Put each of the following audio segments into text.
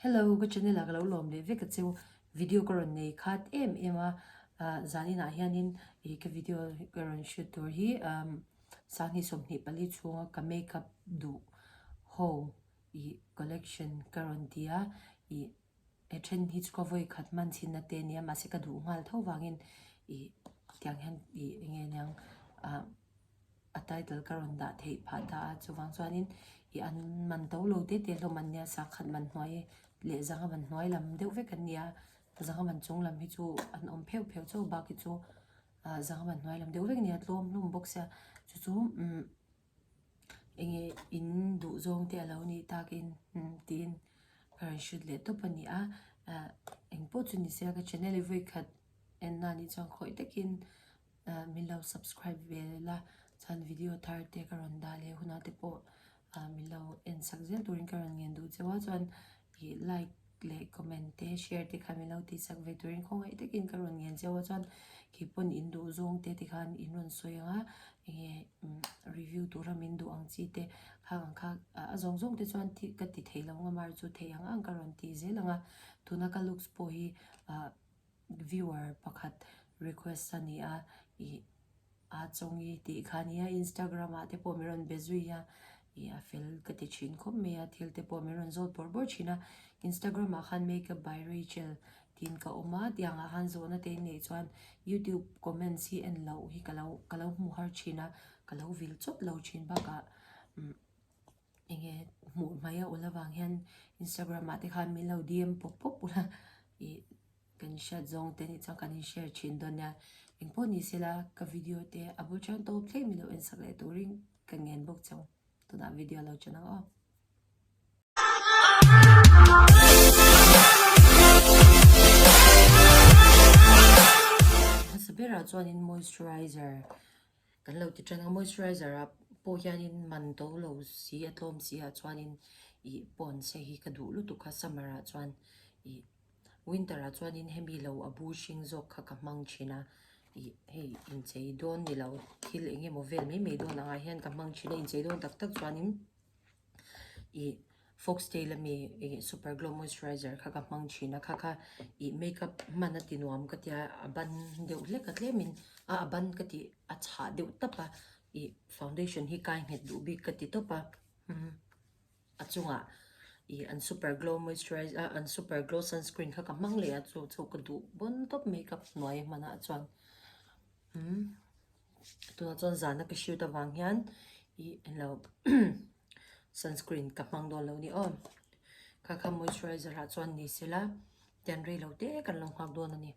Hello ka channel ah ka lo lawm leh vek a cheu video ka rawn nei khat em em a ah zaninah hianin ih ka video ka rawn shoot tur hi umm sanghnih 24 chhunga ka makeup duh ho ih collection ka rawn ti a ih he then hi chu ka vawi khat hman chhinna te a nia mahse ka duh nghal tho vangin ih tiang hian ih eng nge niang ah. a title ka rawn dah theih phah ta a chuvang chuanin ih an man to lo te te hlawm an nia sangkhat man hnuai leh zanga man hnuai lam deuh vek an nia zanga man chung lam hi chu an awm pheuh pheuh chauh bak hi chu ah zanga man hnuai lam deuh vek a nia tlawm hlawm bawk sia chu chu umm eng nge in duh zawng te a lo nih takin umm tiin ka rawn shoot leh tawp a ni a ah engpawh chu ni se ka channel hi vawikhat en na nih chuan khawih takin. Ah min lo subscribe ve la chuan video thar te ka rawn dah leh hunah te pawh ah min lo en sak zel turin ka rawn ngen duh cheu a chuan ih like leh comment te share te kha min lo tih sak ve turin khawngaih takin ka rawn ngen cheu a chuan khi pawn in duh zawng te tikhan in rawn sawi ang a enge umm review tura min duh ang chi te khang ang kha a zawng zawng te chuan tih ka ti thei lo ang a mar chu thei ang ang ka rawn ti zel ang a tuna ka looks pawh hi ah. Viewer pakhat request a ni a, ih a chawngi tih kha a nia Instagram ah te pawh min rawn be zui a, ih a fel ka ti thin khawp mai a, thil te pawh min rawn zawt bawrh bawrh thin a, Instagram ah khan makeup by Rachel tiin ka awm a, tiang ah khan zawhna te in neih chuan youtube comments hi en loh hi ka lo ka lo hmu har thin a, ka lo vil chawp lo thin bakah umm enge hmuh hmai a awlh avang hian Instagram ah te khan min lo DM pawp pawp ula ih kan hriat zawng te nih chuan kan in share thin dawn nia engpawh ni sela ka video te a bul tan tawp thleng min lo en sak leh turin ka ngen bawk chauh tunah video lo chan ang aw. Hmasa berah chuanin moisturizer Kan lo ti tan a, moisturizer ah pawh hianin man to lo si a tlawm si ah chuanin ih pawn se hi ka duh lutuk a summer ah chuan ih winter ah chuanin hemi lo a bu hring zawk kha ka hmang thin a ih hei inchei dawn ni lo thil eng emaw vel mai mai dawn angah hian ka hmang thin a inchei dawn tak tak chuanin ih foxtail ami ih super glow moisturizer kha ka hmang thin a kha kha ih makeup hman a ti nuam ka tia a ban deuh hlek a tlemin a a ban ka tih a chhah deuh tap a ih foundation hi kai nghet duh bik ka ti tawp a a chungah ih an super glow moisturizer ah an super glow sunscreen kha ka hmang leh a chu chu ka duh bawn tawp makeup hnuai hmanah chuan umm. Tunah chuan zana ka shoot avang hian ih englo sunscreen ka hmang dawn lo ni aw. Kha kha moisturizer ah chuan ni sela tian rei lo te kan lo nghak dawn a ni.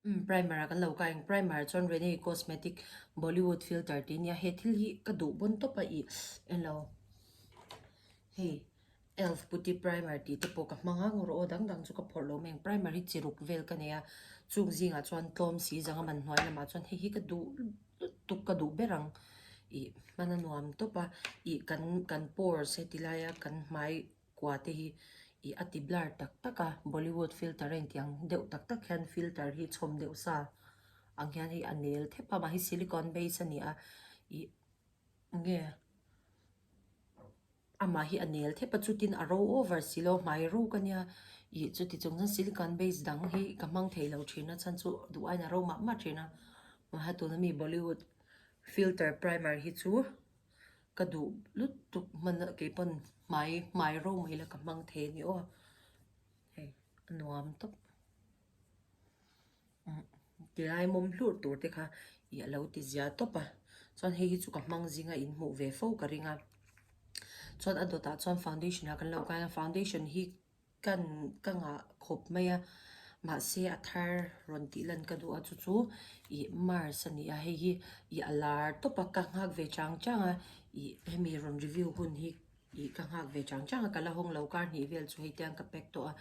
Umm primer ah kan lo kai ang primer ah chuan Renee cosmetic Bollywood filter tih a nia he thil hi ka duh bawn tawp a ih englo hei. Elf putty primer tih te pawh ka hmang a ngawr aw dang dang chu ka phawrh lo mai ang primer hi chi ruk vel ka nei a chung zingah chuan tlawm si zanga man hnuai lamah chuan hei hi ka duh lutuk ka duh ber ang ih hman a nuam tawp a ih kan kan pores heti laia kan hmai kua te hi ih a ti blur tak tak a bollywood filter a intiang deuh tak tak hian filter hi chhawm deuh sa ang hian hei a nel thep a mahni silicone base a ni a ih nge. Amah hi a nel thep a chutin a ro over si lo hmai ruk a nia ih chuti chung chuan silicon base dang hi ka hmang thei lo thin a chhan chu duh aiin a ro mah mah thin a mahse tuna mi bollywood filter primer hi chu ka duh lutuk hman a keipawn hmai hmai ro mai la ka hmang thei a ni aw hei a nuam tawp. Tilai mawm hlurh tur te kha ih a lo ti zia tawp a chuan hei hi chu ka hmang zinga in hmuh ve fo ka ring a chuan a dawtah chuan foundation ah kan lo kai a foundation hi kan ka ngah khawp mai a mahse a thar rawn tih lan ka duh a chu chu ih mars a ni a hei hi ih a lar tawp a ka nghak ve chang chang a ih hemi rawn review hun hi. Ih ka nghak ve chang chang a, ka la hawng lo kar hnih vel chu hei tiang ka pack tawh a,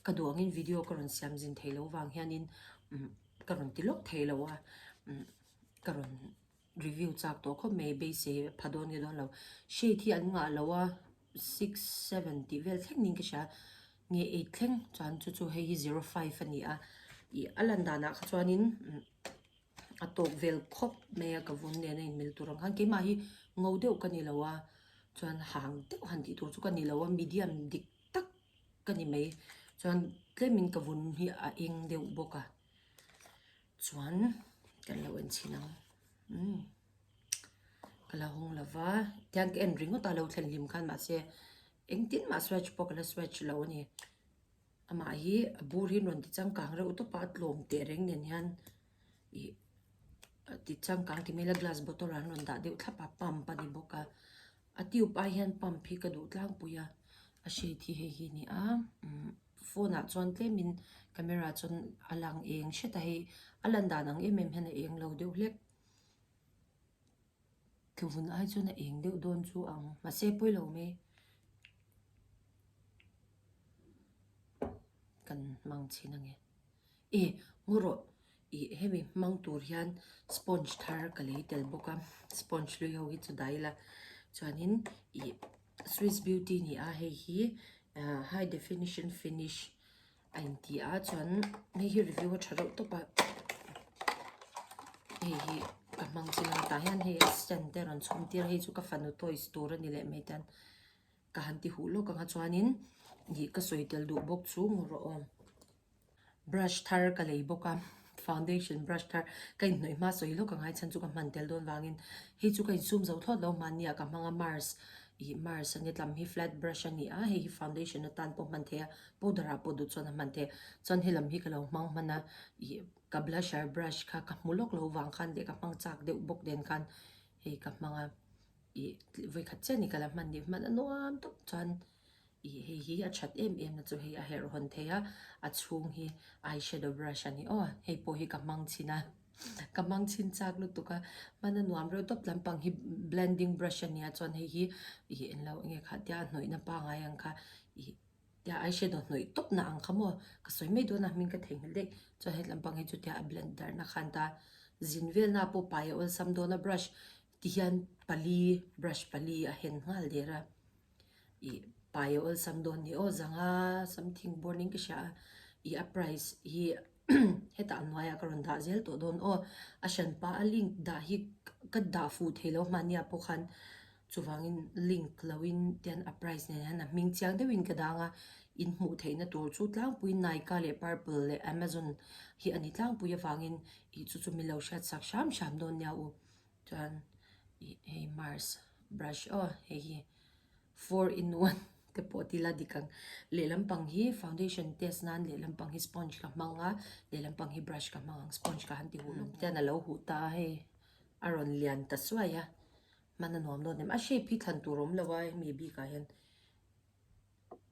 ka duh angin video ka rawn siam zin thei lo vang hianin umm ka rawn ti lawk thei lo a, umm ka rawn review chak tawh khawp mai beisei pha dawn nge dawn lo, shade hi an ngah lo a six seven tih vel thleng niin ka hria nge eight thleng chuan chu chu hei hi 05 a ni a, ih a lan danah kha chuanin umm. a tawk vel khawp mai a ka vun nen a inmil tur ang khan keimah hi ngo deuh ka ni lo a. Chuan hang deuh han tih tur chu ka ni lo a, medium dik tak ka ni mai. Chuan tlemin ka vun hi a eng deuh bawk a, chuan kan lo en chhin ang umm ka la hawng lo va, tiang ka en ringawt a lo thlen hlim khan mahse engtin mah swatch pawh ka la swatch lo a ni. Amah hi a bur hi rawn ti changkang reuh tawp a, a tlawm teh reng nen hian ih a ti changkang ti mai ila glass bottle ah an rawn dah deuh thlap a pump a ni bawk a a tube ai hian pump hi ka duh tlangpui a a shade hi hei hi a ni a umm phone ah chuan tlem in camera chuan a lang eng hret a hei a lan dan ang em em hian a eng lo deuh hlek thluvun ai chuan a eng deuh dawn chu ang mahse pawi lo mai kan hmang chhin ange. E ngaw rawh ih hemi hmang tur hian sponge thar ka lei tel bawk a sponge hlui ho hi chu dah ila chuanin ih swiss beauty ni a hei hi ah high definition finish a inti a chuan hei hi review a tha reuh tawp a hei hi ka hmang chin a tah hian hei a stand te a rawn chhawm tir a hei chu ka fanu toys tur a ni leh mai tan. Ka han ti huh lawk ang a chuanin ih ka sawi tel duh bawk chu ngaw rawh aw. Brush thar ka lei bawk a, foundation brush thar ka inhnawih hma sawi lawk ang ai chhan chu ka hman tel dawn vangin hei chu ka insum zo thlawt lo hmanni ah ka hmang a Mars ih Mars a ni tlam hi flat brush a ni a hei hi foundation atan pawh hman theih a powder ah pawh duh chuan a hman theih a chuan helam hi ka lo hmang hman a ih ka blusher brush kha ka hmu lawk lo vang khan leh ka hmang chak deuh bawk nen khan hei ka hmang a. Ih vawikhat chiah ni ka la hman ni hman a nuam tawp chuan ih hei hi a that em em na chu hei a herh hawn thei a a chhung hi eyeshadow brush a ni aw hei pawh hi ka hmang chhin a ka hmang chhin chak lutuk a hman a nuam reuh tawp lampang hi blending brush a nia chuan hei hi ih englo enge kha tia a hnawihna pangai ang kha ih tia eyeshadow hnawih tawp na ang kha maw ka sawi mai dawn a hming ka theihnghilh daih chuan he lampang hi chutia a blend darhna khan ta zin velna pawh pai a awlsam dawn a brush Tihian pali brush pali a hen nghal der a ih pai a awlsam dawn ni aw zanga something bawr ning ka hria a ih a price hi hetah a hnuaiah ka rawn dah zel tawh dawn aw a hranpa a link dah hi ka dah fuh thei lo hmahniah pawh khan chuvangin link loin tian a price nen hian a hming chiang deuhin ka dang a in hmuh theihna tur chu tlangpui Nykaa leh Purple leh Amazon hi a ni tlangpui avangin ih chu chu min lo hriatsak hram hram dawn nia u. Chuan ih hei mars brush aw hei hi four in one te pawh ti la dik ang lehlam pang hi foundation test nan lehlam pang hi sponge ka hmang a lehlam pang hi brush ka hmang ang sponge ka han ti huh lawk tian a lo huh ta a hei a rawn lian ta suai a hman a nuam dawn em a shape hi thlan tur awm lo a hemi bikah hian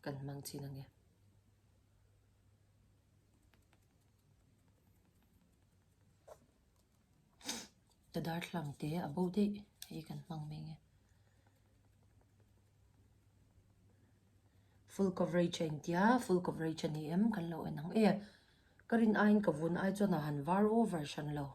kan hmang chin ang e. Ka darthlalang te a bo daih hei kan hmang mai nge. Full coverage a intia full coverage a ni em kan lo en ang e. Ka rin aiin ka vun ai chuan a han var over hran lo.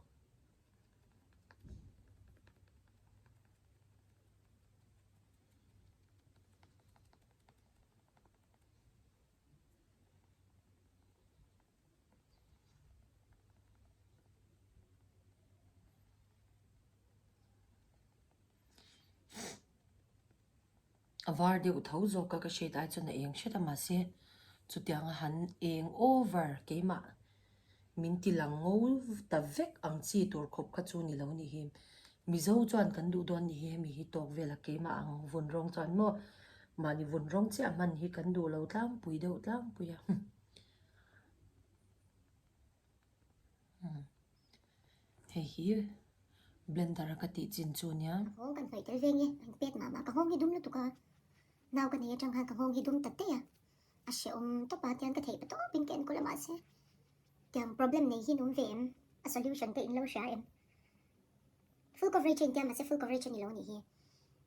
A var deuh tho zawk a ka hriat ai chuan a eng hret a mahse chutiang a han eng over keimah min ti lang ngo ta vek ang chi tur khawp kha chu ni lo ni hi Mizo chuan kan duh dawn ni hi hemi hi tawk vel a keimah ang vun rawng chuan maw mahni vun rawng chiah hman hi kan duh lo tlangpui deuh tlangpui a. Hei hi blender a ka tih chin chu nia. Ka nghawng kan hnawih tel ve nge an pek mah mah ka nghawng hi dum lutuk a nau ka nei atang khan ka nghawng hi dum ta daih a a hrehawm tawp a tiang ka theih pa tawp in ka enkawl a mahse tiang problem nei hi an awm ve em a solution te in lo hria em full coverage a intia mahse full coverage a ni lo a nih hi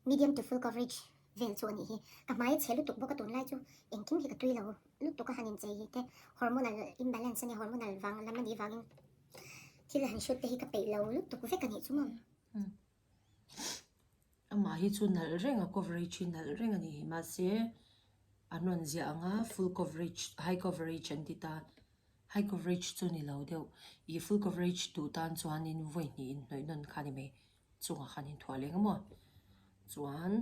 medium to full coverage vel chu a nih hi ka hmai a chhe lutuk bawk a tunlai chu engkim hi ka tui lo lutuk a han inchei hi te hormonal imbalance a nia hormonal vang lam a nih vangin thil han shoot te hi ka peih lo lutuk vek a nih chu maw. Amah hi chu nalh reng a coverage hi nalh reng a ni hi mahse an rawn ziah ang a full coverage high coverage an ti ta high coverage chu ni lo deuh ih full coverage duh tan chuanin vawi hnih in hnawih nawn kha a ni mai chungah khan in thuah leng a maw chuan.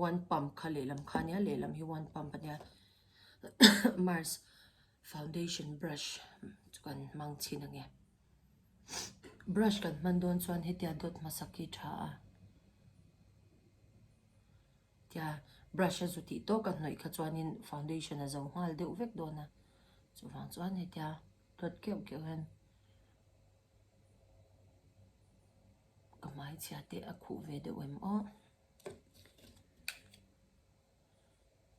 One pump kha lehlam kha ania lehlam hi one pump ania Mars foundation brush chu kan hmang chhin ange. Brush kan hman dawn chuan hetia dawt hmasak hi tha a. Tia brush a zu tih tawk a hnawih kha chuanin foundation a zo nghal deuh vek dawn a chuvang chuan hetia dawt keuh keuh hian ka hmaichhia te a khuh ve deuh em aw.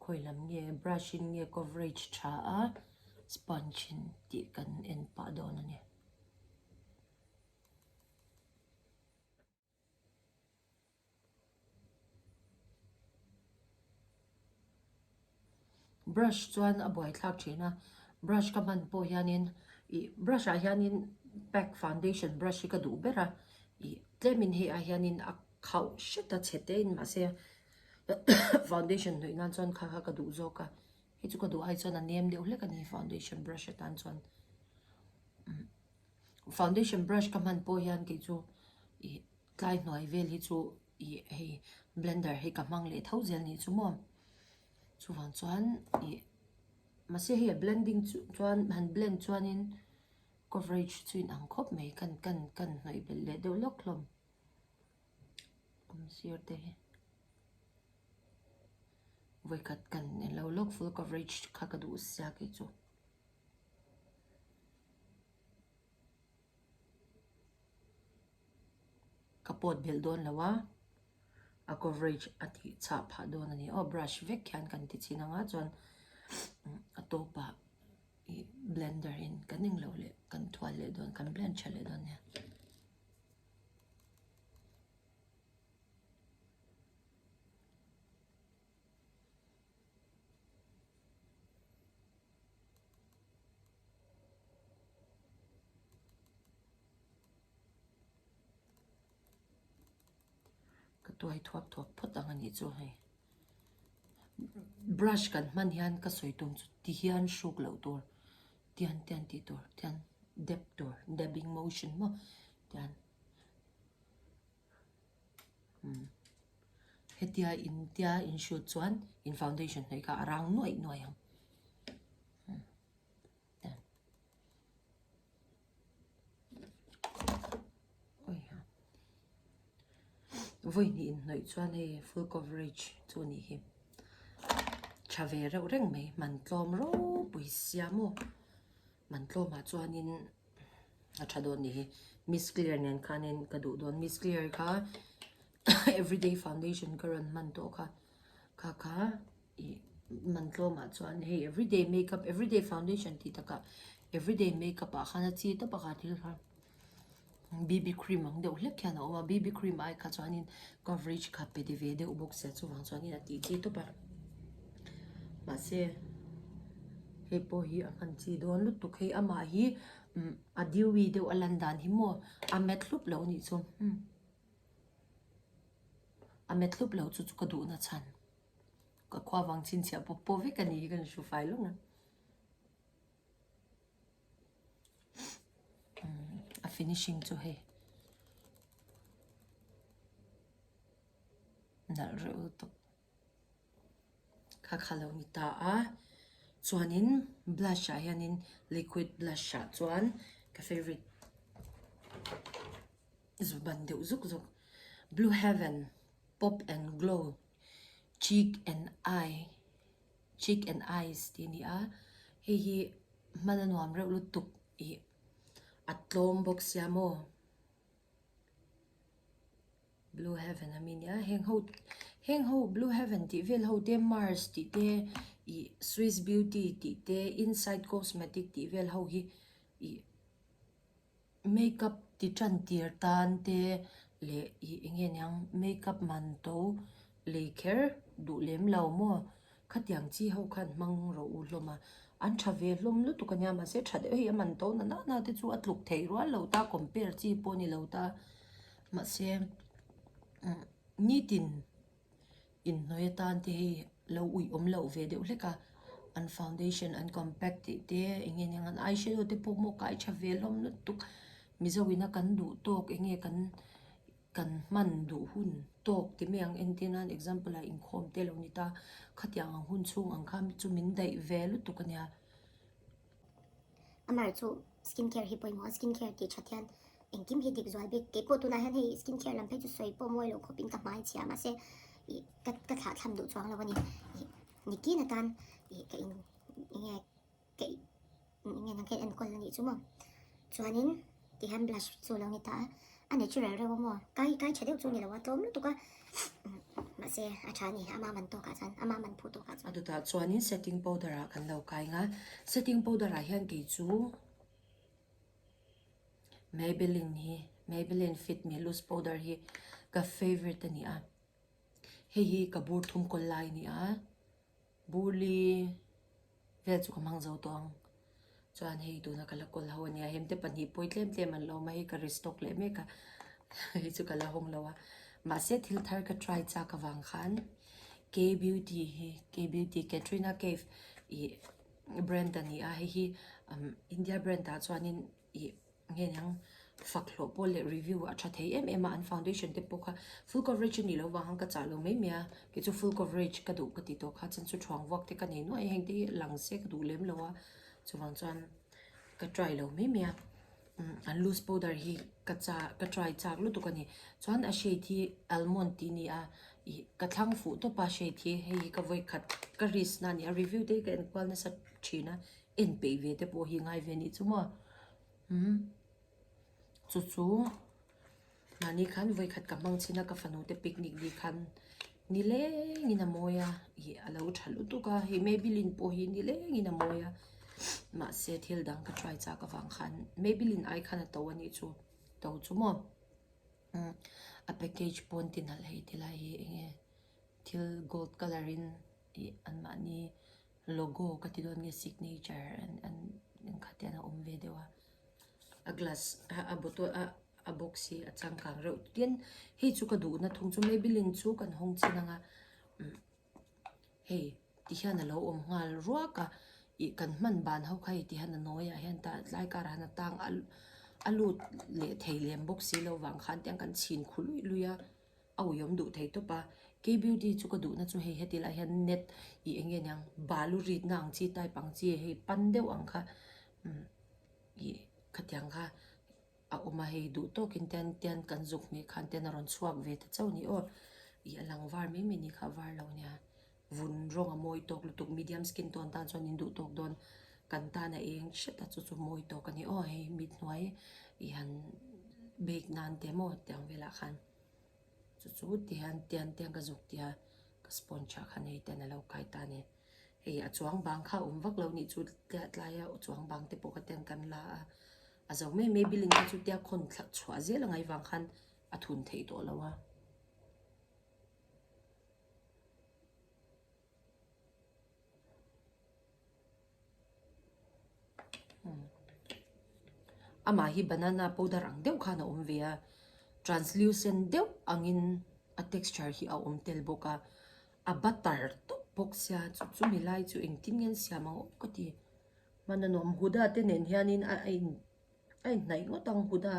Khawi lam nge brush in nge coverage tha a sponge in tih kan en pah dawn a ni. Brush chuan a buaithlak thin a, brush ka hman pawh hianin ih brush ah hianin pack foundation brush hi ka duh ber a, ih tlemin hei ah hianin a khauh hret a chhe te in mahse foundation hnawih nan chuan kha kha ka duh zawk a, hei chu ka duh ai chuan a nem deuh hlek a ni foundation brush atan chuan. Foundation brush ka hman pawh hian kei chu ih tlai hnuai vel hi chu ih hei blender hi ka hmang leh tho zel nih chu maw chuvang chuan ih mahse hei a blending chu chuan han blend chuanin coverage chu in ang khawp mai kan kan kan hnawih belh leh deuh lawk hlawm kawmsir te hi vawikhat kan en lo lawk full coverage kha ka duh sia kei chu. Ka pawt belh dawn lo a, a coverage a tih chhah phah dawn a ni aw brush vek hian kan ti chhin ang a chuan a tawpah ih blender in kan englo leh kan thual leh dawn kan blend tha leh dawn nia. Ka tuai thuak thuak phawt ang a nih chu hei. Brush kan hman hian ka sawi tum chu ti hian hruk loh tur tian tian tih tur tian dep tur dabbing motion maw tian. Hetia in tia in shoot chuan in foundation hnawih kha a rang nuaih nuaih ang. Vawi hnih in hnawih chuan hei full coverage chu a nih hi. Tha ve reuh reng mai man tlawm ropui sia maw man tlawmah chuanin. a tha dawn ni hi miss clear nen khanin ka duh dawn miss clear kha everyday foundation ka rawn hman tawh kha kha kha ih man tlawmah chuan hei everyday makeup everyday foundation tih takah everyday makeup ah khan a chi tawp a kha thil kha bb cream ang deuh hlek hian a awm a bb cream ai kha chuanin coverage kha pe ve deuh bawk sia chuvang chuanin a tih chi tawp a mahse hei pawh hi a hman chi dawn lutuk hei amah hi umm a dewy deuh a lan dan hi maw a met hlup lo anih chu umm a met hlup lo chu chu ka duhna chhan ka khua vang chhinchhiah pawp pawh vek a ni hi ka hru fai lawk a a finishing chu hei nalh reuh lutuk. Kha kha lo ni ta a chuanin blush ah hianin liquid blush ah chuan ka favourite zu ban deuh zuk zuk blue heaven pop and glow cheek and eye cheek and eyes tih a ni a hei hi hman a nuam reuh lutuk ih a tlawm bawk sia maw. Blue heaven a mi nia heng ho heng ho blue heaven tih vel ho te mars tih te ih swiss beauty tih te inside cosmetic tih vel ho hi ih makeup ti tan tir tan te leh ih eng nge niang makeup man to lei kher duh lem lo maw khatiang chi ho khan hmang rawh u hlawm a an tha ve hlawm lutuk a nia mahse tha deuh hei a man to na na te chu a tluk theih rual lo ta compare chi pawh a ni lo ta. Mahse nitin inhnuai atan te hei lo uih awm loh ve deuh hlek a, an foundation an compact tih te eng nge nia an eyeshadow te pawh maw kai tha ve hlawm lutuk Mizo ina kan duh tawk eng nge kan. Kan hman duh hun tawk ti mai ang entir nan example ah inkhawm te lo ni ta khatiang ang hun chhung ang kha chu min daih ve lutuk a nia. Amar chu skin care hi pawimawh a, skin care tih that hian engkim hi dik zual bik. Keipawh tunah hian hei skin care lam phei chu sawi pawh mawi lo khawpin ka hmai chhia mahse ih ka ka thlah thlam duh chuang lo a ni. Ih nikin atan ih ka in enge ka ih enge nang kha enkawl a nih chu maw. Chuanin tihian blush chu a lo ni ta a, a natural reuh a maw kai kai tha deuh chu a ni lo a tlawm lutuk a mahse a tha a ni ama man tawkah chuan ama man phu tawkah chuan. A dawtah chuanin setting powder ah kan lo kai nga setting powder ah hian kei chu Maybelline hi Maybelline fit me loose powder hi ka favourite a ni a hei hi ka bur thum kawl lai a ni a. Burli vel chu ka hmang zo tawh ang. Chuan hei tuna ka la kawl ho ania hemte pahnih pawi tlem tlem an lo awm a hei ka restock leh mek a hei chu ka la hawng lo a mahse thil thar ka try chak avang khan K beauty hi K beauty Katrina Kaif ih brand a ni a hei hi India brand ah chuanin ih Nge niang fak hlawh pawh leh review a tha thei em em a, an foundation te pawh kha full coverage a nih loh vang ka chah lo mai mai a, kei chu full coverage ka duh ka ti tawh kha chuan chu thuang vuak te ka nei nuai a heng te hi lang se ka duh lem lo a, chuvang chuan ka try lo mai mai a, an loose powder hi ka chah ka try chak lutuk a ni, chuan a shade hi almond tih a ni a, ih ka thlang fuh tawp a shade hi hei hi ka vawikhat ka risk na a ni a, review te hi ka enkual nasa thin a, en peih ve te pawh hi ngai ve a nih chu maw. Umm chu chu mahni khan vawikhat ka hmang chhin a ka fanu te picnic ni khan nilengin a mawi a ih a lo tha lutuk a hei Maybelline pawh hi nilengin a mawi a mahse thil dang ka try chak avang khan Maybelline ai khan a to a nih chu to chu maw umm a package pawn ti nalh hei ti lai hi eng nge thil gold colour in ih anmahni logo ka ti dawn nge signature an an engkhat hian a awm ve deuh a a glass a a bottle a a box hi a changkang reuh tin hei chu ka duhna thung chu Maybelline chu kan hawng chin ang a umm hei ti hian a lo awm nghal ruak a ih kan hman ban ho kha hei ti hian a nawiah hian tah tlai karah hian a tang a a lut leh thei lem bawk si lo vang khan tiang kan chhin khu luih luih a. A uiawm duh thei tawp a, K beauty chu ka duhna chu hei heti lai hian net ih eng nge niang balu ritna ang chi type ang chi hei pan deuh ang kha umm ih khatiang kha a awm a hei duh tawkin tian tian kan zuk hmeh khan tian a rawn chhuak ve ta chauh a ni aw ih a lang var mai mai ni kha a var lo nia vun rawng a mawi tawk lutuk medium skin tone tan chuan in duh tawk dawn kan tan a eng hret a chu chu mawi tawk a ni aw hei mit hnuai ih han bake nan te maw tiang velah khan. Chu chu tihian tian tiang ka zuk tia ka sponge ah khan hei ten a lo kai ta a ni. Hei a chuang bang kha a awm vak lo nih chu tlai tlaia chuang bang te pawh kha tiang kan la a, a zo mai mai building kha chu tia khawn thlak chhuah zel a ngaih vang khan a thun theih tawh lo a. Amah hi banana powder ang deuh khan a awm ve a, translucent deuh angin a texture hi a awm tel bawk a, a butter tawp bawk sia chu chumi lai chu engtin nge an siam ang aw ka ti. Hman a nuam Huda te nen hianin a a in a inhnaih ngawt ang Huda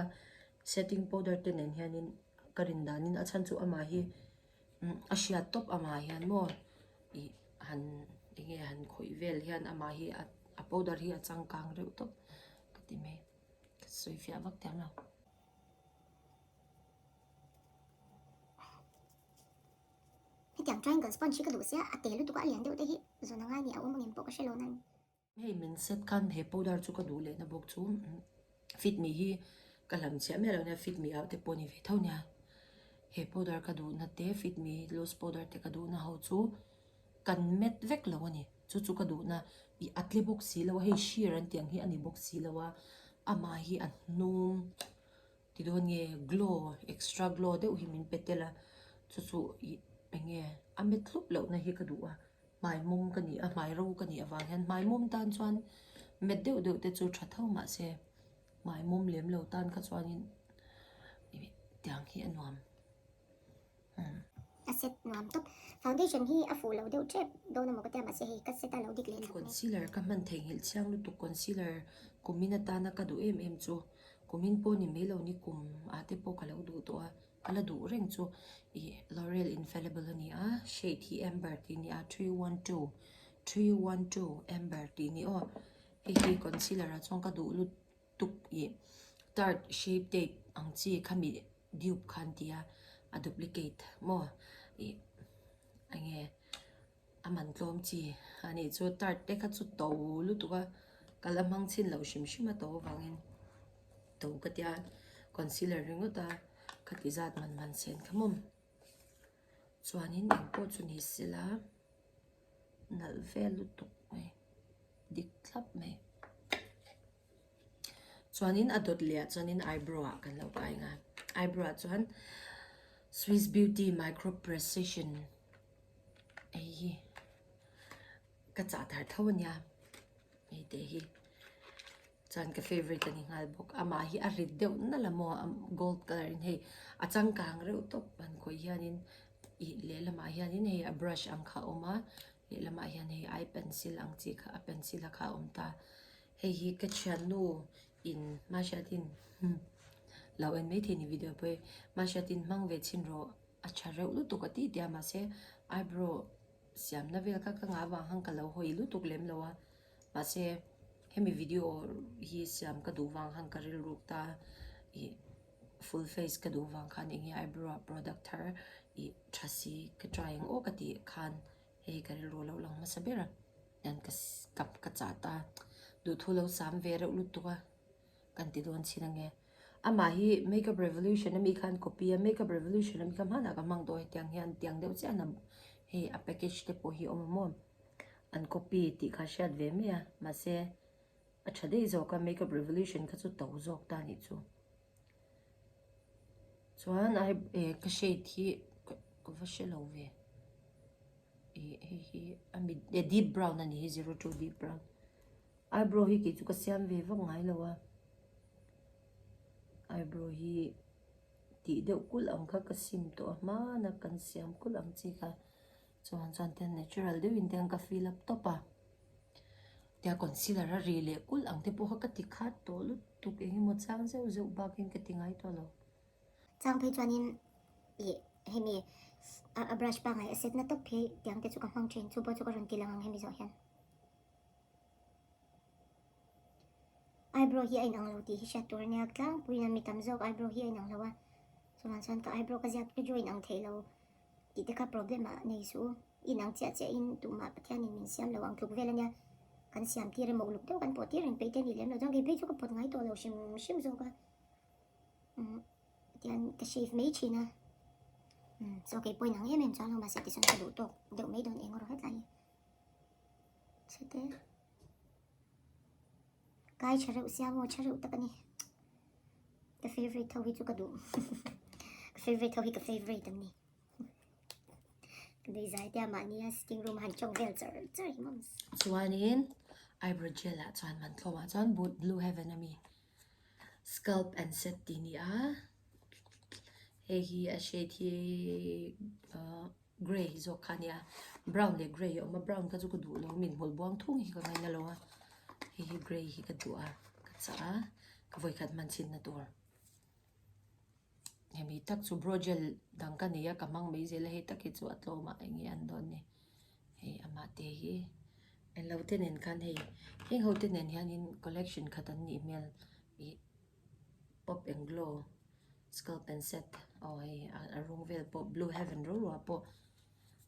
setting powder te nen hianin ka rin danin a chhan chu amah hi A hriat tawp amah hian maw ih han eng nge han khawih vel hian amah hi a powder hi a changkang reuh tawp ka ti mai ka sawi fiah vak thiam lo. Hetiang triangle sponge hi ka duh sia a te lutuk a a lian deuh te hi zawn a ngai ni a awm angem pawh ka hre lo nan. Hei min set khan he powder chu ka duh lehna bawk chu fit me hi ka hlam chiah miah lo nia fit me ah te pawh a ni ve tho nia he powder ka duhna te fit me loose powder te ka duhna ho chu kan met vek lo a ni chu chu ka duhna ih a tle bawk si lo a hei sheer an tih ang hi a ni bawk si lo a amah hi a hnung ti dawn nge glow extra glow deuh hi min pe tel a chu chu ih eng nge a met hlup lohna hi ka duh a. Hmai mum ka nih a, hmai ro ka nih avang hian hmai mum tan chuan met deuh deuh te chu tha tho mahse hmai mum lem lo tan kha chuanin tiang hi a nuam. A set nuam tawp. Foundation hi a fuh lo deuh tep dawn emaw ka tia mahse hei ka set a lo dik leh thlap mai. Concealer ka hman theihnghilh chiang lutuk concealer kumin atana ka duh em em chu kumin pawh ni mai lo ni kum ah te pawh ka lo duh tawh a. Ka la duh reng chu ih L'Oreal Infallible a ni a, shade hi amber tih a ni a, 312, 312 amber tih a ni aw. Hei hi concealer ah chuan ka duh lutuk ih tarte shape tape ang chi khami dupe kha an ti a, a duplicate maw ih eng nge a man tlawm chi a nih chu tarte te kha chu to lutuk a ka la hmang chhin lo hrim hrim a to avangin to ka tia concealer ringawt a ka ti zat man man sen kha maw chuanin engpawh chu ni sela nalh vel lutuk mai dik thlap mai chuanin a dawt leh ah chuanin eyebrow ah kan lo kai ang a eyebrow ah chuan swiss beauty micro precision hei hi ka chah thar tho a nia hei te hi chuan ka favourite a ni nghal bawk amah hi a rit deuh nalh a maw gold colour in hei a changkang reuh tawp an khawih hianin ih lehlamah hianin hei a brush ang kha a awm a lehlamah hian hei eye pencil ang chi kha a pencil a kha a awm ta hei hi ka thiannu in mahriatin lo en maithei ni video pawh hi mahriatin hmang ve chhin rawh. A tha reuh lutuk a ti tia mahse eyebrow siamna vel kha ka ngah avang khan ka lo hawi lutuk lem lo a mahse hemi video hi siam ka duh vang khan ka rilruk ta ih full face ka duh vang khan eng nge eyebrow ah product thar ih tha si ka try ang aw ka tih khan hei ka rilru a lo lang hmasa ber a tian ka ka chah ta duhthu lo sam ve reuh lutuk a. Kan ti dawn chin ange. Amah hi Makeup Revolution ami khan copy a, Makeup Revolution ami kha hmanah ka hmang tawh hetiang hian tiang deuh chiah an hei a package te pawh hi a awm a maw an copy tih kha hriat ve mai a mahse a tha daih zawk a Makeup Revolution kha chu to zawk ta anih chu. Chuan ai eh ka shade hi ka va hre lo ve ih hei hi a mi deep brown a ni hi 02 deep brown. Eyebrow hi kei chu ka siam ve vak ngai lo a, eyebrow hi tih deuh kulh ang kha ka sim tawh a hmana kan siam kulh ang chi kha chuan chuan tiang natural deuhin tiang ka fill up tawp a, tia concealer a ri leh kulh ang te pawh kha ka ti khat tawh lutuk eng emaw chang zeuh zeuh bakin ka ti ngai tawh lo. Chang phei chuanin ih hemi a brush pangngai a set na tawp hi tiang te chu ka hmang thin chu pawh chu ka rawn ti lang ang hemi zawh hian. Eyebrow hi a inang lo tih hi hriat tur a nia tlangpuiin an mi tam zawk eyebrow hi a inang lo a chuvang chuan ka eyebrow ka ziak chu a inang theih lo tih te kha problem ah nei suh u inang chiah chiah in tumah Pathianin min siam lo ang tluk vel a nia kan siam tir emaw uluk deuh kan pawh tir reng peih te a nih lem lo chuan kei phei chu ka pawt ngai tawh lo hrim hrim zawk a umm tian ka shave mai thin a umm chaw kei pawh inang em em chuan lo mahse tichuan ka duh tawk deuh mai dawn eng erawh hetlai hi. Chhete Kai tha reuh sia maw tha reuh tak a ni Ka favourite ho hi chu ka duh Ka favourite ho hi ka favourite an ni Ka bei zai te a mahnia sitting room a han tawng vel char char hi mawm. Chuanin eyebrow gel ah chuan man tlawm ah chuan blue heaven ami scalp and set tih a ni a hei hi a shade hi ahh. Grey hi zawk kha a nia, brown leh grey a awm a, brown kha chu ka duh lo min hmul buang thung hi ka ngaina lo a, hei hi grey hi ka duh a, ka chah a, ka vawikhat hman chhin na tur. Hemi tak chu brow gel dang ka nei a, ka hmang mai zel a, hei tak hi chu a tlawm a eng nge an dawn ni, hei amah te hi englo te nen khan hei heng ho te nen hianin collection khat an nih hmel ih. Pop and glow skull pen set aw hei a rawng vel pawh blue heaven ro ro ah pawh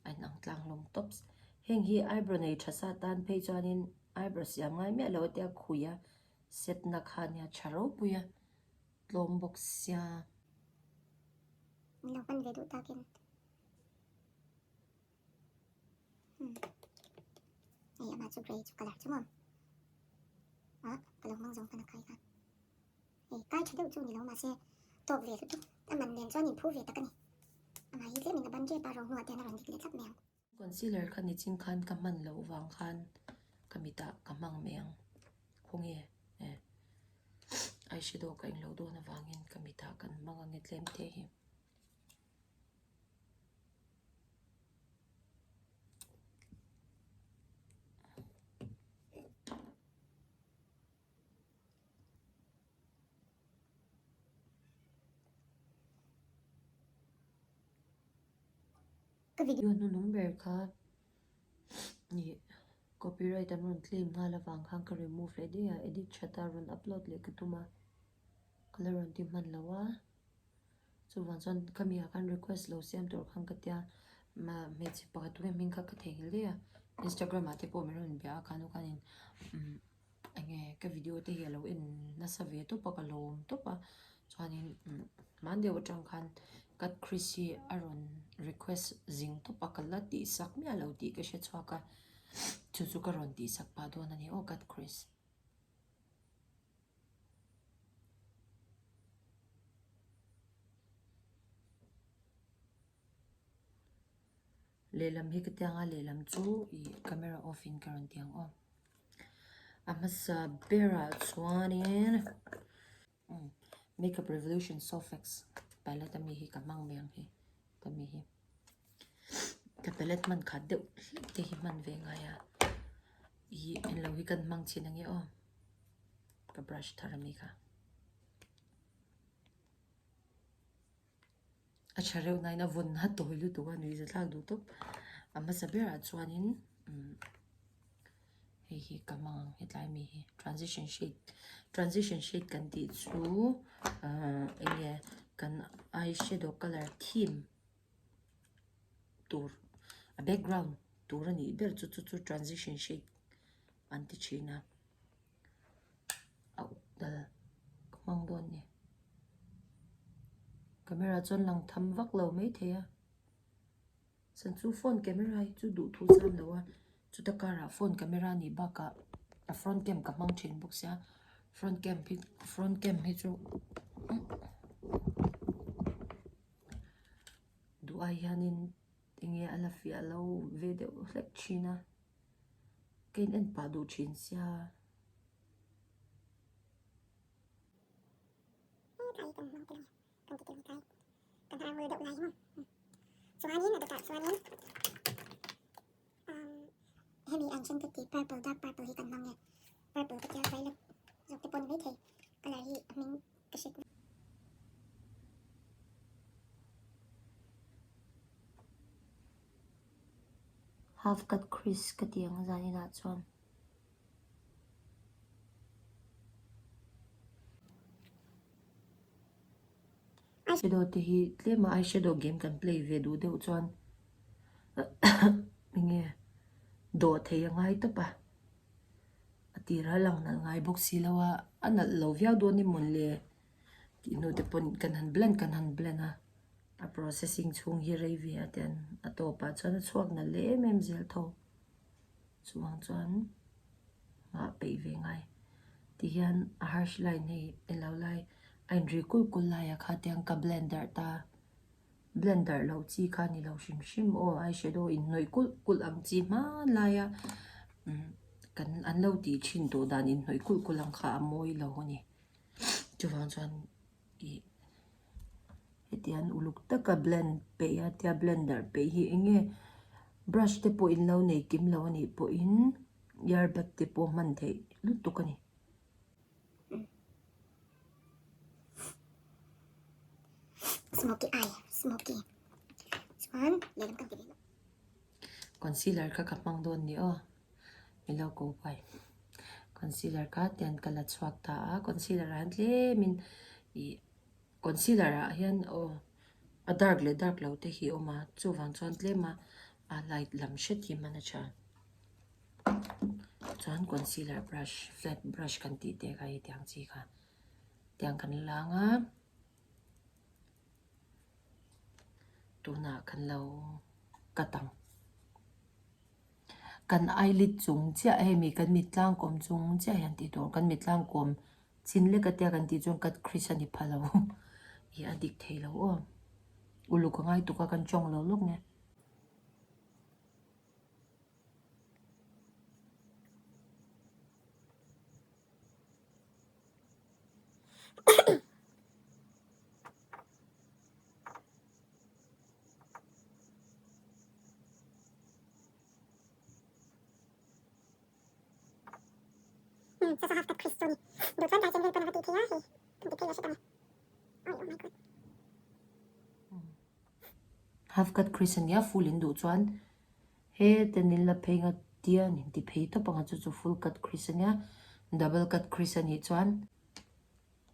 a inang tlang hlawm tawps heng hi eyebrow nei tha sa tan phei chuanin eyebrow siam ngai miah lo a tia khui a set na kha nia tha ropui a tlawm bawk sia. Min lo hman ve duh takin. Hmm. Hei amah chu grey chu colour chu maw? Ah, ka lo hmang zawng hman a kai kha. Hei kai tha deuh chu ni lo mahse tawk ve lutuk. A man nen chuan inphu ve tak a ni. Amah hi tlemin a ban tep a rawng hnuah te hian a rawn dik leh tlat mai ang. Concealer kha nichin khan ka hman loh vang khan ka mitah ka hmang mai ang. Khawnge eh eyeshadow ka englo dawn avangin ka mitah kan hmang ang e tlem te hi. Ka video. Video hnunung ber kha ih copyright an rawn claim nghal avang khan ka remove leh daih a, edit that a rawn upload leh ka tum a, ka la rawn ti hman lo a, chuvang chuan khami ah khan request lo siam tur khan ka tia hmeichhe pakhat tunge hming kha ka theihnghilh daih a, instagram ah te pawh min rawn bia a khanu khanin umm. Enge ka video te hi a lo en nasa ve tawp a ka lawm tawp a chuanin hman deuh atang khan cut crease hi a rawn request zing tawp a ka la tih sak miah lo tih ka hre chhuak a chu chu ka rawn tih sak pah dawn a ni aw cut crease. Lehlam hi ka tiang a lehlam chu ih camera off in ka rawn ti ang aw. A hmasa berah chuanin makeup revolution sofex palette ami hi ka hmang mai ang hi ka mi hi ka palette hman khat deuh hlek te hi hman ve ngai a ih englo hi kan hmang chhin ange aw ka brush thar ami kha. A tha reuh nain a vawn a tawi lutuk a nuihza thlak duh tawp. A hmasa berah chuanin umm hei hi ka hmang ang hetlai mi hi transition shade transition shade kan tih chu ahh eng nge kan eye shadow colour theme tur a background tur a nih ber chu chu chu transition shade an ti thin a. A uk dal ka hmang dawn ni. Camera chuan lang tham vak lo maithei a. Chuan chu phone camera hi chu duh thu zan lo a, chuta karah phone camera nih bakah a front cam ka hmang thin bawk sia, front cam hi front cam hi chu duh ai hianin enge a la fiah lo ve deuh hlek thin a. Ka in en pah duh thin sia. Hemi ang hian ka ti purple dark purple hi kan hmang nge purple ka tia violet zawk te pawh ni maithei colour hi a hming ka hre Half cut crease ka ti ang zaninah chuan. Eyeshadow te hi tlema eyeshadow game kan play ve duh deuh chuan enge dawh thei a ngai tawp a, a tirah a lang nalh ngai bawk si lo a, a nalh lo viau dawn emawn le tih hnu te pawn kan han blend kan han blend a. A processing chhung hi rei ve a tian a tawpah chuan a chhuak nalh leh em em zel tho. Chuvang chuan nghah peih ve ngai. Tihian a harsh line hei elo lai a inri kulh kulh laiah kha tiang ka blend darh ta. Blend darh loh chi kha ni lo hrim hrim aw eyeshadow inhnawih kulh kulh ang chi hmanlaia umm kan an lo tih thin tawh dan inhnawih kulh kulh ang kha a mawi lo a ni. Chuvang chuan. Ih hetiang uluk taka blend peih a tia blender peih hi eng nge brush te pawh in lo nei kim lo a nih pawhin earbud te pawh hman theih lutuk a ni. Smoky eye smoky chuan lehlam kan ti ve lo. Concealer kha ka hmang dawn ni aw min lo ko pai concealer kha tian ka la chhuak ta a concealer ah hian tlemin ih concealer ah hian aw a dark leh dark lo te hi a awm a chuvang chuan tlem a a light lam hret hi hman a tha chuan concealer brush flat brush kan tih te kha hetiang chi kha tiang kan lang a. Tunah kan lo cut ang. Kan eyelid chung chiah hemi kan mit tlangkawm chung chiah hian tih tur kan mit tlangkawm chin lek atia kan tih chuan cut crease a ni pha lo ih a dik thei lo aw uluk a ngai tuk a kan tawng lo lawk nge. Half. Half cut crease a nia full in duh chuan heta in la phei nga tian in ti phei tawp ang a chu chu full cut crease a nia double cut crease a nih chuan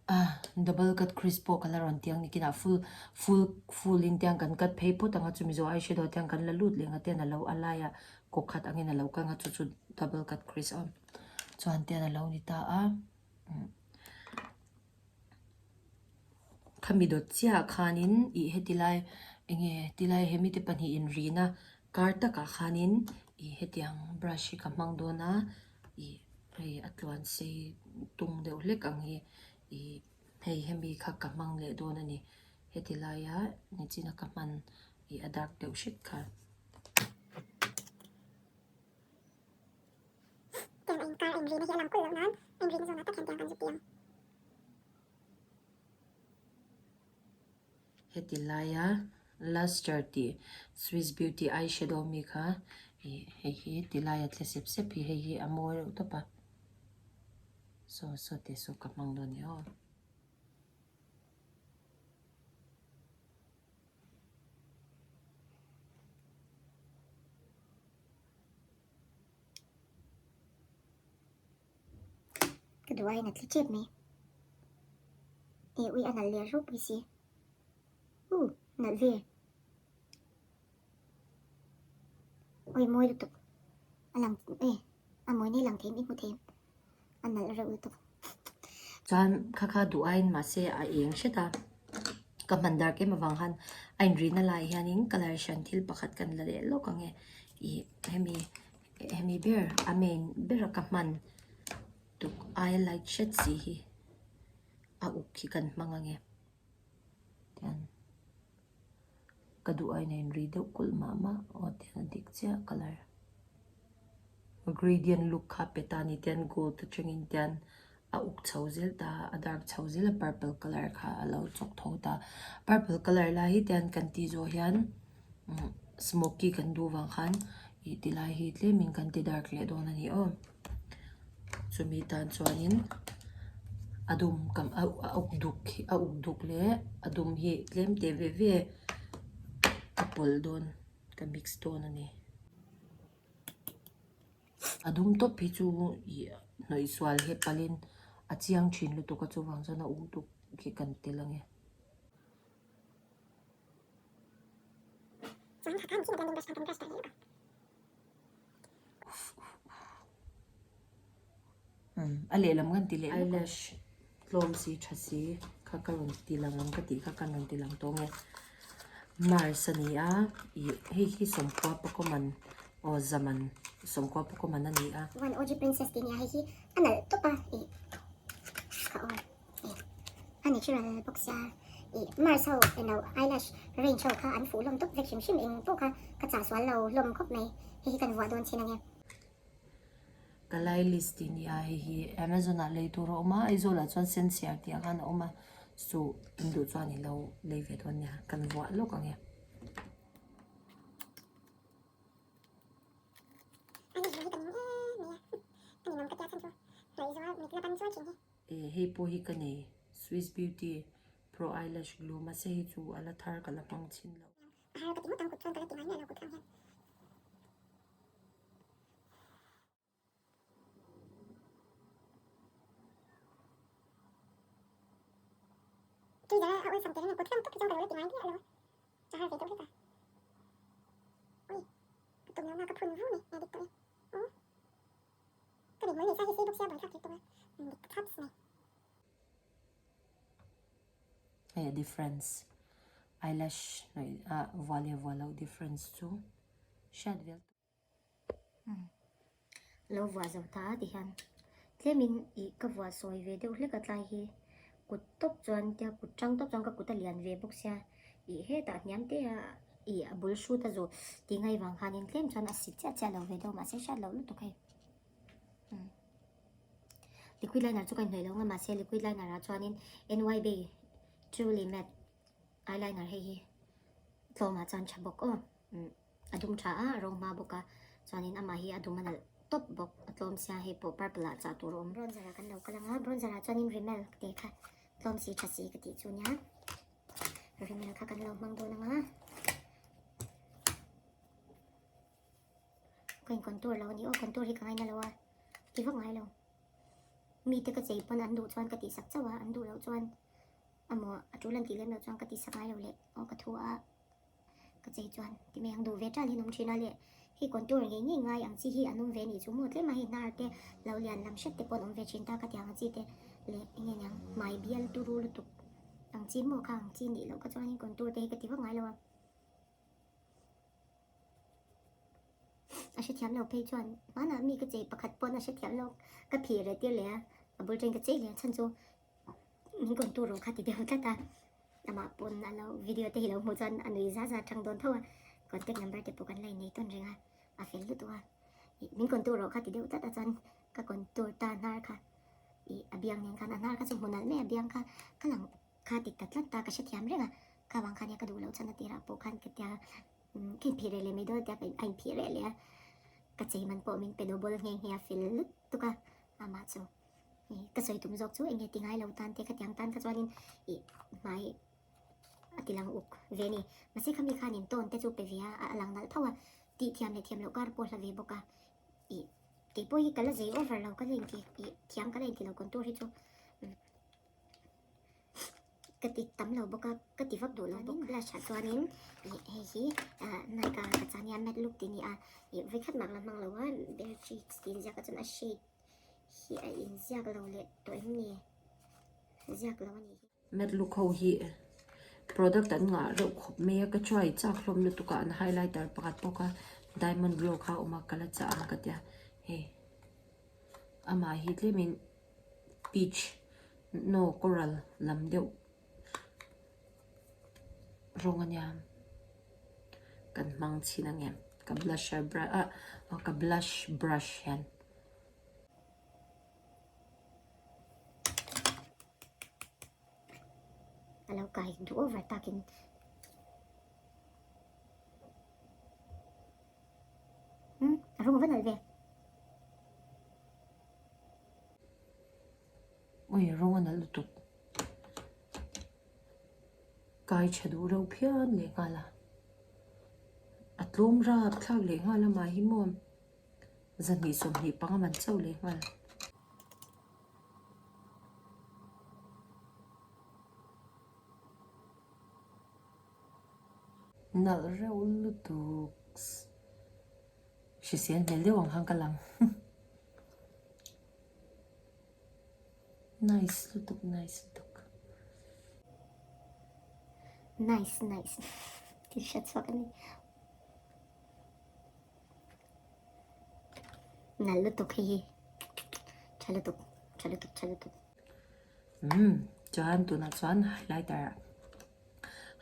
ah double cut crease pawh ka la rawn ti ang nikinah full full full in tiang kan cut phei phawt ang a chumi zawh eyeshadow tiang kan la lut leh nga tian a lo a laiah kaw khat angin a lo kal nga chu chu double cut crease a awm chuan tian a lo ni ta a. Khami dawt chiahah khanin ih heti lai enge tilai hemi te pahnih inrihna kar takah khanin ih hetiang brush hi ka hmang dawn a ih hei a tluan sei tung deuh hlek ang hi ih hei hemi kha ka hmang leh dawn a ni heti laia nichina ka hman ih a dark deuh hret kha. Tiang a inkar a inrihna hi a lang kulh loh nan a inrihna zawnah tak hian tiang kan zu piang. Heti laia Luster tih Swiss Beauty eyeshadow mi kha ih hei hi ti laia tle sep sep hi hei hi a mawi reuh tawp a saw saw teh saw ka hmang dawn ni aw. Ka duh aiin a tli tep mai. E ui a nalh leh ropui si. U nalh ve. Ui mawi lutuk. A lang e a mawi nei lang thei i hmu thei a nalh reuh lutuk. Chuan kha kha duh aiin mahse a eng hret a, ka hman dark em avang khan a inrihna laiah hianin colour hran thil pakhat kan la leh lawk ang e ih hemi hemi ber a main bera ka hman tuk aia light hret si hi a uk hi kan hmang ang e tian ka duh aiin a inri deuh kulh mah mah aw tian a dik chiah colour gradient look kha pe ta a ni tian gold atangin tian a uk chho zel ta a dark chho zel a purple colour kha a lo chawk tho ta purple colour lai hi tian kan tih zawh hian smoky kan duh vang khan ih ti lai hi tlemin kan ti dark leh dawn a ni aw chumi tan chuanin a dum kam a uk duk hi a uk duk leh a dum hi tlem teh ve ve a pawlh dawn ka mix dawn a ni. A dum tawp hi chu ih hnawih sual hi palin a chiang thin lutuk a chuvang chuan a uk duk khi kan tel ang e. A lehlam kan ti leh eyelash tlawm si tha si kha ka rawn ti lang ang ka tih kha kan rawn ti lang tawh nge Mars a ni a ih hei hi sawmkhua pawkaw man aw zaman sawmkhua pawkaw man a ni a. One OG Princess tih nia hei hi a nalh tawp a ih ka aw ih a natural bawk sia ih Mars ho eng lo eyelash range ho kha an fuh hlawm tawp vek hrim hrim eng pawh kha ka chah sual lo hlawm khawp mai hei hi kan vuah dawn chin ange. Ka lai list tih nia hei hi Amazon ah lei tur a awm a Aizawl ah chuan Sensiar tih ang khan a awm a chu in duh chuan i lo lei ve dawn nia kan vuah lawk ang e. E hei pawh hi ka nei Swiss Beauty Pro Eyelash Glue mahse hei chu a la thar ka la hmang chhin lo. Hei a difference eyelash hnawih ah vuah leh vuah loh difference chu hriat vel Lo vuah zo ta ti hian tlemin ih ka vuah sawi ve deuh hlek a tlai hi kut tawp chuan tia kut tang tawp chuan ka kut a lian ve bawk sia ih hetah hniam te a ih a bul hrut a zawh tih ngaih vang khanin tlem chuan a sit chiah chiah lo ve deuh mahse hriat loh lutuk hei liquid liner chu ka inhnawih lo ang a mahse liquid liner ah chuanin N_Y Bae Truly Matte eyeliner hei hi tlawmah chuan tha bawk aw. A dum tha a, a rawng hma bawk a, chuanin amah hi a dum a nalh tawp bawk, a tlawm sia hei pawh purple ah chah tur a awm. Bronzer ah kan lo kal ang a, bronzer ah chuanin rimel te kha tlawm si tha si ka tih chu nia, rimel kha kan lo hmang dawn ang a. Ka in contour lo a ni aw, contour hi ka ngaina lo a, ti vak ngai lo. Mite ka chei pawn an duh chuan ka tihsak chauh a, an duh loh chuan amaw a tul an tih lem loh chuan ka tihsak ngai lo leh aw ka thu a ka chei chuan ti mai ang duh ve tal hi an awm thin a leh hei contour ngei ngei ngai ang chi hi an awm ve nih chu maw tlem a hei hnar te lo lian lam hret te pawh an awm ve thin ta ka ti ang chi te leh enge niang hmai bial turu lutuk ang chi maw kha ang chi nih loh kha chuan in contour te hi ka ti vak ngai lo a. A hrethiam lo phei chuan hmanah mi ka chei pakhat pawn a hrethiam lo ka phih reh tir leh a, a bul ṭain ka chei leh a chhan chu min contour rawh kha ti deuh tlat a, amah pawn a lo video te hi lo hmuh chuan a nui za za ṭang dawn tho a, contact number te pawh kan la innei tawn reng a, a fel lutuk a, ih min contour rawh kha ti deuh tlat a chuan ka contour ta hnar kha ih a biang nen khan a hnar kha chu hmu nalh mai a biang kha ka lang kha ti ta tlat ta ka hrethiam reng a, kha vang khan nia ka duh loh chhan a tirah pawh khan ka tia ka inphih reh leh mai dawn a tia a inphih reh leh a, ka chei man pawh min pe double nghe nghe a fel lutuk a, amah chu ih ka sawi tum zawk chu eng nge ti ngai lo tan te khatiang tan kha chuanin ih hmai a ti lang uk ve a ni, mahse khami khanin tawn te chu pe ve a, a lang nalh tho a, tih thiam leh thiam loh kar pawh hla ve bawk a. Ih keipawh hi ka la zei over lo ka la inti ih thiam ka la inti lo contour hi chu ka ti tam lo bawk a ka ti vak duh lo bawk blush ah chuanin ih hei hi ah Nykaa ka chah nia matte look tih a ni a ih vawikhat mah la hmang lo a bare cheeks tih inziak ah chuan a shade hi a inziak lo leh tawh em ni ziak lo a nih hi. Matte look ho hi product an ngah reuh khawp mai a ka try chak hlawm lutuk a an highlighter pakhat bawk a diamond glow kha a awm a ka la chah ang ka tia hei amah hi tlemin peach no coral lam deuh rawng a nia kan hmang chhin ang em ka blusher brush ah ka blush brush hian. A lo kai duh over takin umm a rawng a va nalh ve. Ui rawng a nalh lutuk. Kai tha duh reuh phian leh nghal a. A tlawm rap thlak leh nghal a mah hi maw. Zahnih 25 man chauh leh nghal. Nalh reuh lutuk hrisel hmel deuh ang khan ka lang. Nice lutuk nice lutuk. Nice nice tih hriat chhuak a ni. Nalh lutuk hei hi tha lutuk tha lutuk tha lutuk. Umm chuan tunah chuan highlighter ah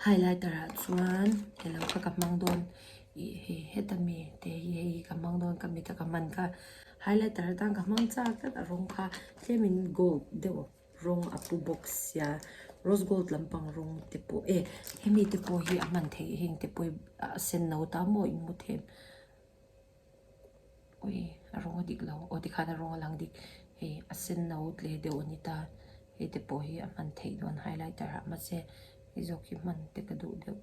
highlighter ah chuan elo kha ka hmang dawn ih hei heta mi te hi hei hi ka hmang dawn ka mit a ka hman kha highlighter atan ka hmang chak tlat a rawng kha tlemin gold deuh. Rawng a pu bawk sia rose gold lampang rawng te pawh e hemi te pawh hi a hman theih heng te pawh hi a sen no ta maw in hmu them ui a rawng a dik lo aw tikhan a rawng a lang dik hei a sen no tle deuh a ni ta hei te pawh hi a hman theih dawn highlighter ah mahse hei zawk hi hman te ka duh deuh.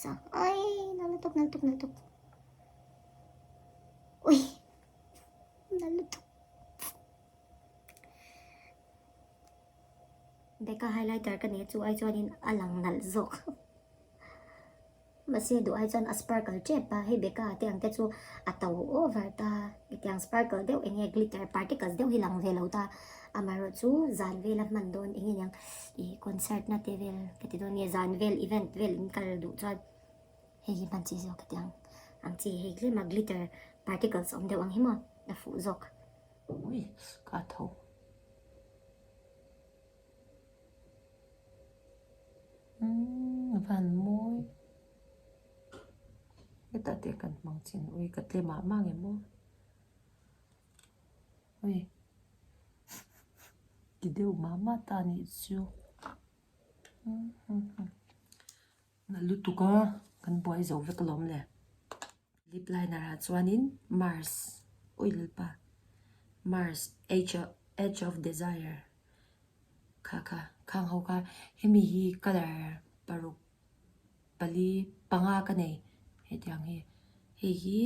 Sa ai nal lutuk nal lutuk nal lutuk ui nal lutuk. Becca highlighter ka nei chu ai chuanin a lang nalh zawk mahse duh ai chuan a sparkle tep a hei Becca te ang te chu a to over ta hetiang sparkle deuh eng nge glitter particles deuh hi lang ve lo ta amaherawh chu zan vela hman dawn eng nge niang ih concert na te vel ka ti dawn nge zan vel event vel in kal duh chuan hei hi hman chi zawk hetiang ang chi hei tlema glitter particles awm deuh ang hi maw a fuh zawk. Ui ka tho. Umm van mawi. Hetah te kan hmang chin ui ka tle mah mah nge maw. Ui ti deuh mah mah ta nih chu. Na lutuk a kan buai zo vek alawm le. Lip liner ah chuanin Mars ui lalpa Mars edge edge of desire kha kha khang ho kha hemi hi colour paruk pali panga ka nei hetiang hi hei hi.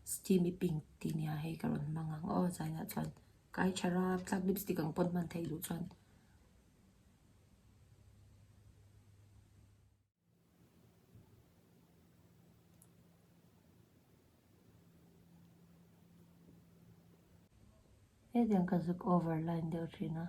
Steamy pink tih nia hei ka rawn hmang ang aw zainah chuan kai tha rap tlak lipstick ang pawn hman theih duh chuan. Hetiang ka zuk over line deuh thin a.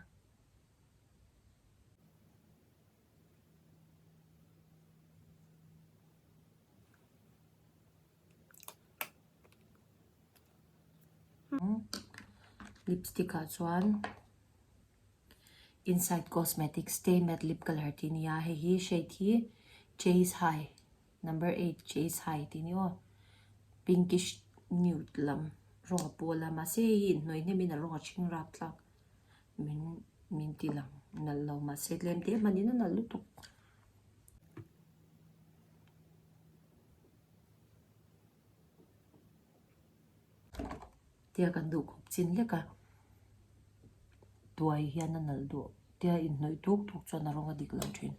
Lipstick ah chuan Insight Cosmetics Stay Matte Lip Colour tih a ni a, hei hi shade hi Chase High number eight Chase High tih a ni aw pinkish nude lam rawng a pawl a mahse hei hi inhnawih hnem in a rawng a hring rap tlak min min ti lang nalh lo mahse tlem te hmanin a nalh lutuk. Tia kan duh khawp chin lek a, tuai hian a nalh duh tia inhnawih tuk tuk chuan a rawng a dik lo thin.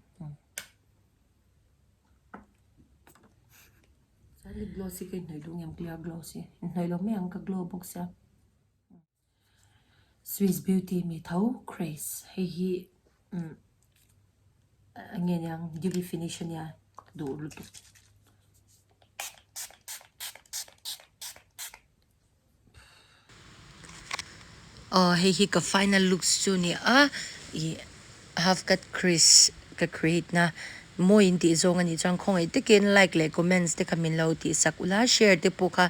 Chuan lip gloss hi ka inhnawih duh ngem clear gloss hi inhnawih lo mai ang ka glow bawk sia. Swiss Beauty mi tho Craze hei hi umm eng nge niang dewy finish ania duh lutuk. Aw hei hi ka final looks chu a ni a ih half cut crease ka create na mawi in tih zawng a nih chuan khawngaih takin like leh comments te kha min lo tih sak ula share te pawh kha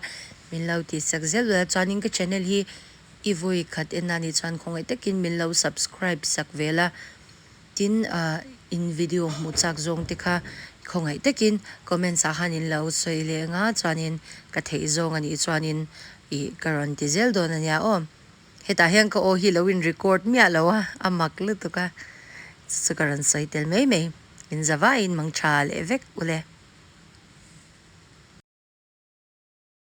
Min lo tih sak zel ula chuanin ka channel hi i vawi khat en a nih chuan khawngaih takin min lo subscribe sak vel a, tin ah in video hmuh chak zawng te kha khawngaih takin comments ah khan in lo sawi leh ang a chuanin ka theih zawng a nih chuanin ih ka rawn ti zel dawn a nia aw. Hetah hian ka aw hi lo in record miah lo a, a mak lutuk a, chu chu ka rawn sawi tel mai mai. In za vaiin mang tha leh vek ule.